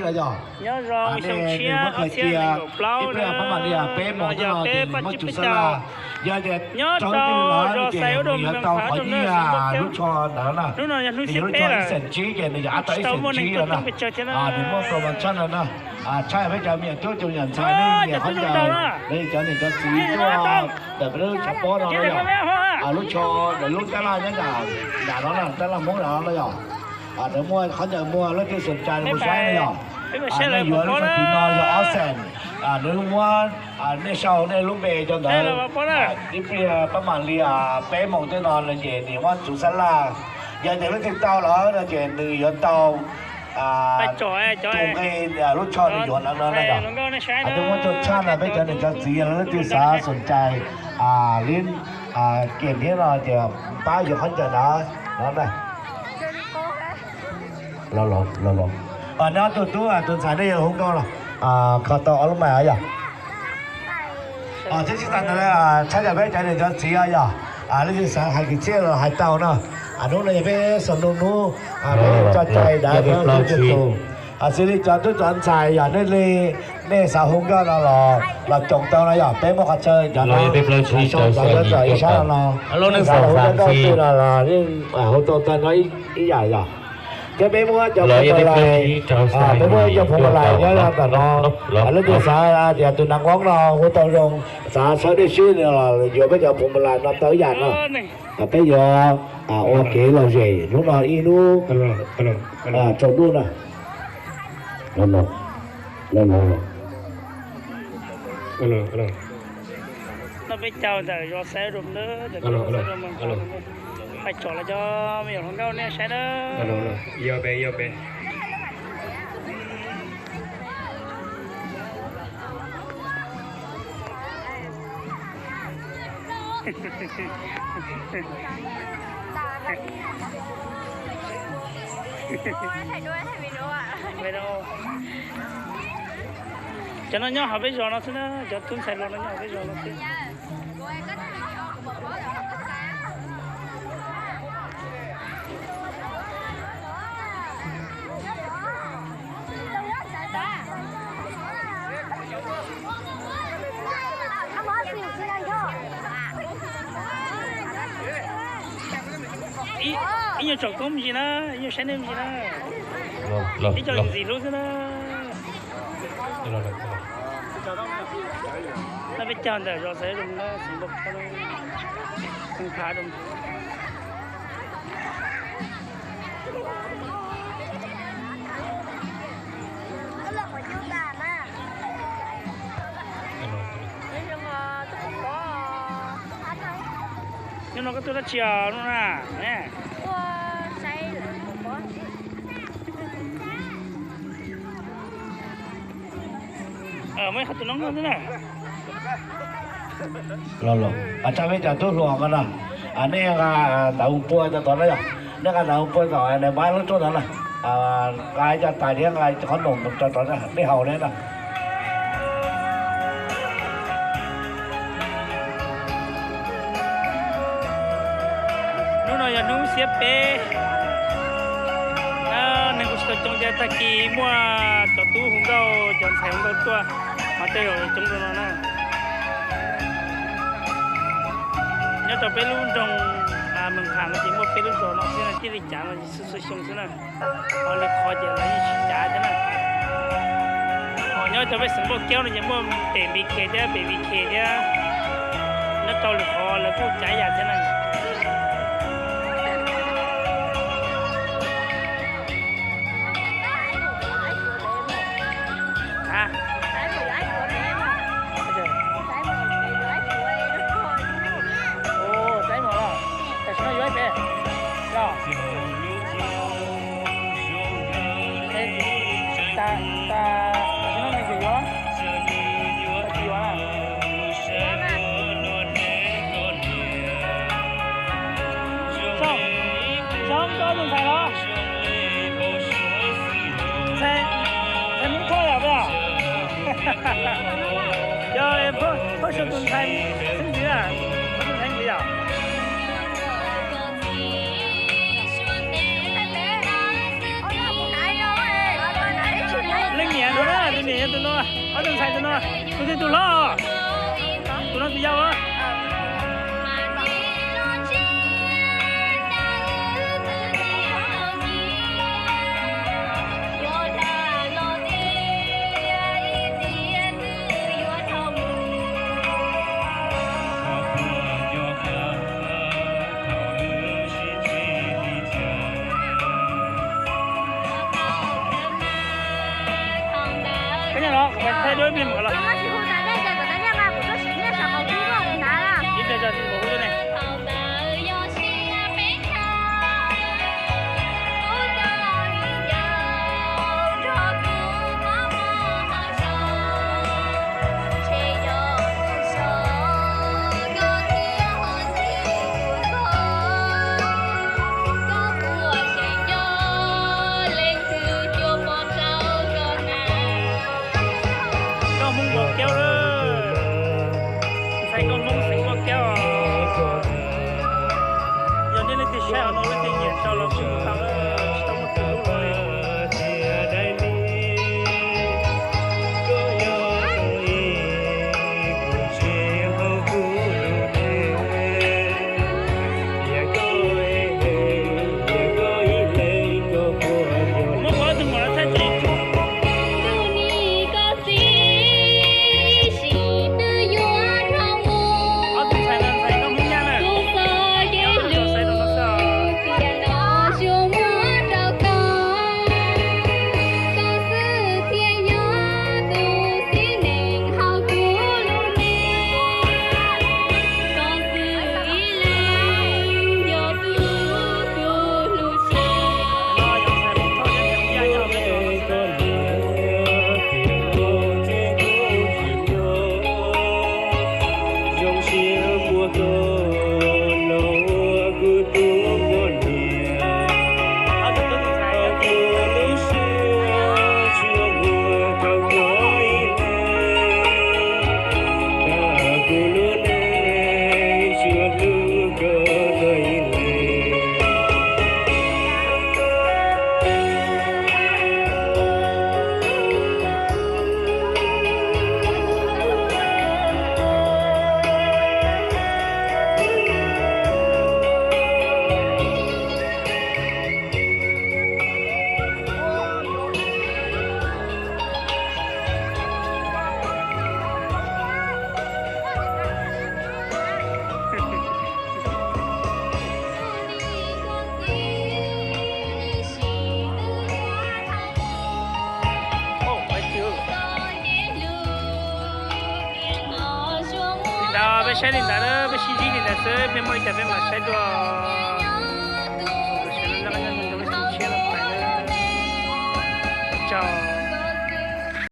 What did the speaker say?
los yog nws muab khaws cia ib pliag pab mam li peb moos teb no ces nws muab tsuv xab laj. Yog tias raug leej twg lawm no ces nws yuav tau qhov nyiaj lub tsho ntawd na. Nws yuav lub tsho ib xees tsib ces nws yuav ab tau ib xees tsib no na. Nws muaj promotion no na. Tshaj peb cov me nyuam tub cov me nyuam ntxhais nej nyiam qhov ncauj, nej cov niam cov txiv tuaj ntawm peb lub tshav pob no na yog lub tsho, lub tab laj nyob nram no na, tab laj Hmoob no na yog. Nws muaj qhov ncauj, muaj leej twg xom cai mus saib na yog. Nej yuav lub tsho tim no yog ob xees, nws muab nej sau nej lub npe rau ntawd. Ib pliag pab mam li peb moos tej no ces nws muab tsuv xab laj. Yog tias leej twg tau lawm no ces nws yuav tau tus nqi lub tsho nws yuav no no na yog. Nws muab tau tshaj no peb cov niam cov txiv yog leej twg xav xom cai li kiam thiab no ces pab yuav qhov ncauj ntawd no na. Los los los los. Nej ob tug tub tus ntxhais nej yuav hu nkauj los kho tau ob lub mais yog. Thiab tsis tas ntawd, tshaj cov peb cov niam cov txiv yog leej twg xav hais kwv txhiaj los hais tau no. Hnub no yog peb xaus ntuj hnub, peb tso cai dav peb tus tus. Xws li cov tub cov ntxhais yog nej li nej xav hu nkauj no los, los coom tau no yog peb muab qhov chaw cov no, cov ib sab no, nej xav hu nkauj twg no los yeej hu tau tag nrho ib yam yog. Thiab peb muab cov phoo malais, peb muab cov phoo malais nyob ntawm no, leej twg xav tias tus nas ngob no hu tau zoo, xav sawv dej sib los yuav peb cov phoo malais no tau ib yam no. Peb yuav ua kev lom zem hnub no ib hnub tsaus ntuj na. No peb caug ntawm zos Xaiv Doo na, ntawm zos Xaiv Doo Moos Nkaus no. Pais tsom los cov me nyuam hluas nkauj nej saib na. Cov no nyob hauv peb zos no xwb na, cov tub ntxhais hluas no nyob hauv peb zos no xwb. Ib nyuag tsom koob me ntsis na, ib nyuag saib nej me ntsis na. Ib co ntxim hlub xwb na. No peb caug ntawm zos Xaiv Doo na, xeev Npab Khab, Moos Nkaus. Hnub no koj tuaj dab tsi os hnub na? Muaj ib qhov tus noob no xwb na. Los los, tsa peb cov tub hluas no na, nej nqa ntawv hu pua rau tod na yog, nej nqa ntawv hu pua tom nais npab lub rooj ntawd na, nqa cov tais thiab nqa qhov noom rau tod nej haus thiab na. Hnub no yog hnub xiab peb, neeg kuj tsis tau coob thiab, tag kis muaj cov tub hu nkauj cov ntxhais hu nkauj tuaj mas tej zaum coob dua no na. Nyob rau peb lub nroog Moos Nkaus no ces muaj peb lub zos no xwb, cia li cav no xwb xwb xyoo xwb na. Ho lwm qhov ces lawv yeej tsis cav thiab na. Ho nyob rau peb xeev Npauj Kaub no ces muaj pem Npis Khes thiab pem Vis Khes thiab. Nyob rau lwm qhov lawv kuj cav ib yam thiab na. Tam sim no yuav ib pem los? Tam sim no nws tseem yuav, tsis yuav na. Xyov koj tus ntxhais los? Ntxhais, ntxhais Hmoob Thoj yom, puas yog? Yog, Phauj Suav tus ntxhais xeeb ntxwv na, Phauj tus ntxhais ntxwv yom. Tus no, ob tug ntxhais tus no, tus twg tus hlob? Tus no tus yau. Koj nyob no, kuv thaij duab ib pliag mam los. Ib pliag tso kuv hu ne. Koj Hmoob Npos Kiab lawm. Ntxhais nkauj Hmoob xeem Npos Kiab os. Yog nej leej twg saib qhov no leej twg nyiam tau los kuj tau, tsis tau muaj tus lub los li. Muab kuv ob tug muam los thaij tso. Ob tug ntxhais no ntxhais nkauj Hmoob Nyab na. Nyob rau saib rau no xwb os. Zoo siab muaj koj los ua kuv tus poj niam, kuv lub siab tsuas muaj rau koj ib leeg, kuv lub neej tsuas hlub koj ib leeg. Li ntawd peb saib li ntawd na, peb sib ntsib li ntawd xwb, peb muaj li cas peb mam saib dua. Tsaug.